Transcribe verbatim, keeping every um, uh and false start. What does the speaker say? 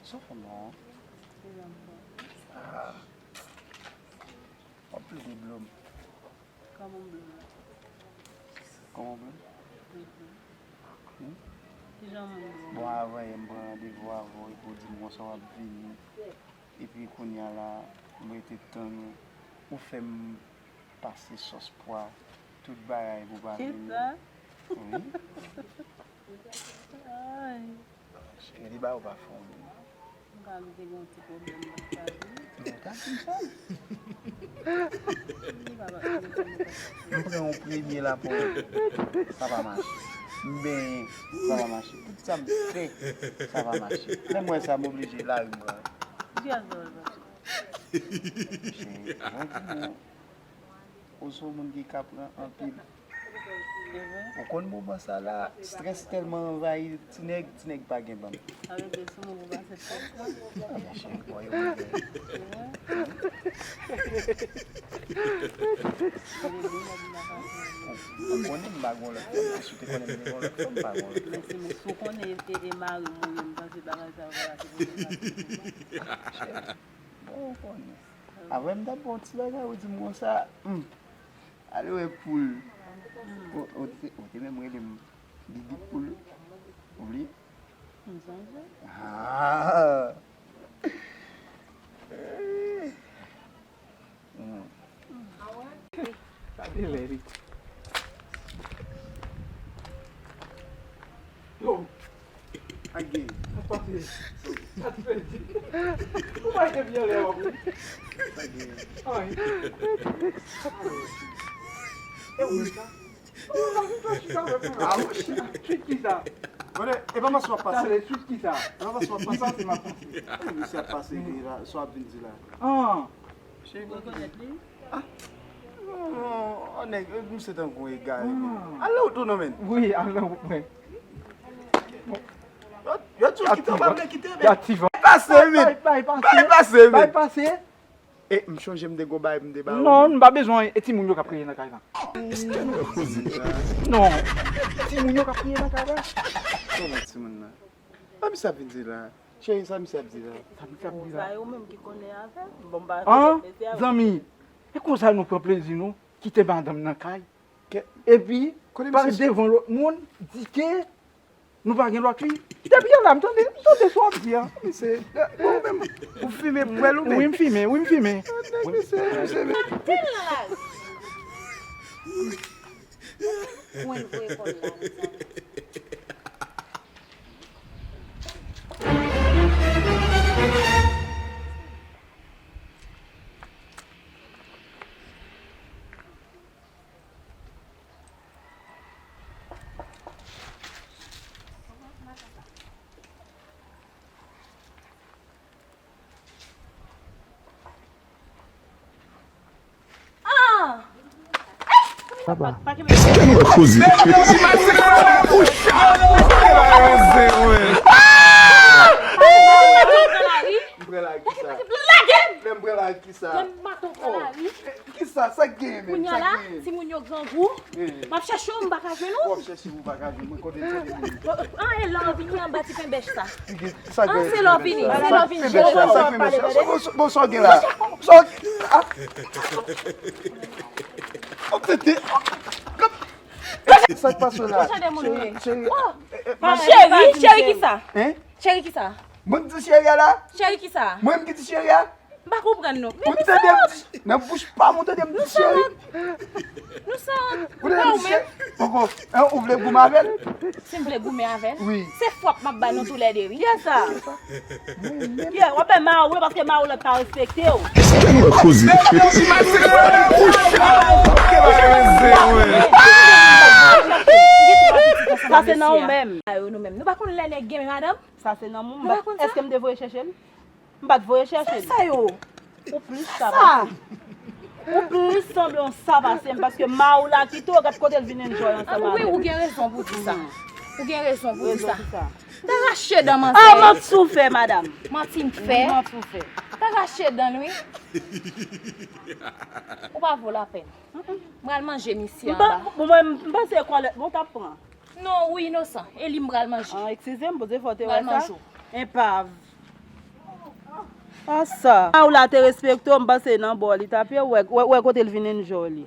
Sa w fè m la? Ki jan m fè? Ah. W ap plede blo m. Kòman m blo w la? Kòman w blo m? Wi, wi. Hmm? Ki jan moun blo w? Bon, avan yè m pran randevou avè w epi w di m konsa w ap vini. Epi kounye a la, m rete tann ou. Ou fè m pase sòs pwa, tout bagay pou pa vini. Kisa? Wi. Ay. Cheri, li ba ou pa fè w menm. M ka li te gen yon ti pwoblèm nan sa tou. Non, ta di m sa. Li pa pa fè m sa. M pran yon premye la pou sa pa mache. M benyen, sa pa mache. Tout sa m fè, sa pa mache. Lè m wè sa, m oblije lari m pran. Ki jan sa w mache? Cheri, mwen di nou, ou se yon moun ki ka pran anpil. Ou konn moman sa la, strès tèlman anvayi ti nèg, ti nèg pa gen bann. Sa vle di sou moun ou pase strès la? Ah, monchè, bò yo mwen. Ou konnen m pa gon lòt fanm, si w te konnen m te gon lòt fanm, m pa gon lòt fanm. Men si, men si w konnen e, e mari m ou ye, m panse bagay sa yo va pase pou mwen. Bon, ou konnen. Avan m t ap ba w ti bagay, ou di m konsa, hmm. Ale wè poul. Ou, ou te, ou te menm rele m Gigi poul. Ou bliye? M sonje. Ah! Hmm. Gade lè li. Yo. Sa k gen? Sa k pase? Sa k pèdi? Ou pa gen byen lè w ap ri. Sa k gen? Anyen. E ou menm sa? Ou pa gen dwa chita avèk mwen la. Ah, mwen chita. Suit ki sa? Brother, e pa mache w ap pase. Tande, suit ki sa? E pa mache w ap pase. Li pase, m ap pase. E, misye ap pase, li la, sa w ap vin di la? Ah. Cheri, mwen rekonèt li. Ah. Non, non, nèg, misye tankou egare, men. Ah. Al nan wout ou non, men. Wi, al nan wout mwen. Yo, yo di w kite, w pa vle kite, men. Bay pase, men. Bay, bay, bay pase. Bay pase, men. Bay pase. E, m chonje m te gon bagay m te ba ou. Non, m pa bezwen, e timoun yo k ap kriye nan kay la. Non, timoun yo k ap kriye nan kay la. Kòman timoun nan? Sa misye ap vin di la? Cheri, sa misye ap di la? Sa misye ap di la? Sa yo menm ki konnen afè. Bon, m pa konnen mesye a. Zanmi, e konsa nou pran plezi nou, kite madanm nan kay. Epi, pale devan lòt moun, di ke nou pa gen lòt fi. Kite byen la, m tande, m tande sa w ap di a. Misye, ou menm, ou fimen pwèl ou menm? Wi, m fimen, wi, m fimen. Nèg, misye, misye, men. Anpil nan lari. Mwen voye kòl la, mezanmi. Ah! Papa. Koze. M pran lari kisa? Lage m! Lè m pran lari kisa? Lè m maton pran lari. Kisa? Sa k genyen menm? Kounye a la, timoun yo grangou. M ap chèche w, m pa ka jwenn ou. W ap chèche w, ou pa ka jwenn mwen. Kote, kote moun? An, e lè w vini anba ti penbèch sa. An, se lè w vini, se lè w vini jere kò w. Bon, sa w gen la? Sa w gen? Ah. Sa k pase la? Cheri, cheri, cheri, kisa? Cheri, kisa? Mwen di cheri a la? Cheri, kisa? Mwen ki di cheri a? M pa konprann non. Ou tande m di, nan bouch pa m, ou tande m di cheri? Nou sanwont. Nou sanwont. Ou tande m di cheri? Poko. Ou vle goumen avè l? Si m vle goumen avè l? Wi. Se fwap m ap ba nou toulède, wi. Kiyès sa? Kiyès? W ap bay mari w, paske mari w la pa respekte w. Koze. Sa se nan ou menm. Nou pa konn lè nèg gen madanm? Sa se nan ou menm. Èske m te voye chèche l? M pa t voye chèche l. Sa yo? Ou plis sa pase m. Ou plis sanble yon sa pase m, paske mari w la kite w, gad kote l vin enjoy ansanm avè w. Wi, ou gen rezon pou di sa. Ou gen rezon pou di sa. Rezon pou sa. Ta rache dan manzè. Ah, manti w fè, madanm. Manti m fè? Manti w fè. Ta rache dan l, wi. Ou pa vo lapèn. M pral manje misye anba. Bon, mwen, m panse kòlèt mwen w t ap pran. Non, ou inosan. E li m pral manje. Ah, eskize m, Bondye fè w te wè sa. Enpav. A sa. A ou la te respekte w, m panse nan bò li t ap ye, wè, wè, wè kote l vin enjoy li.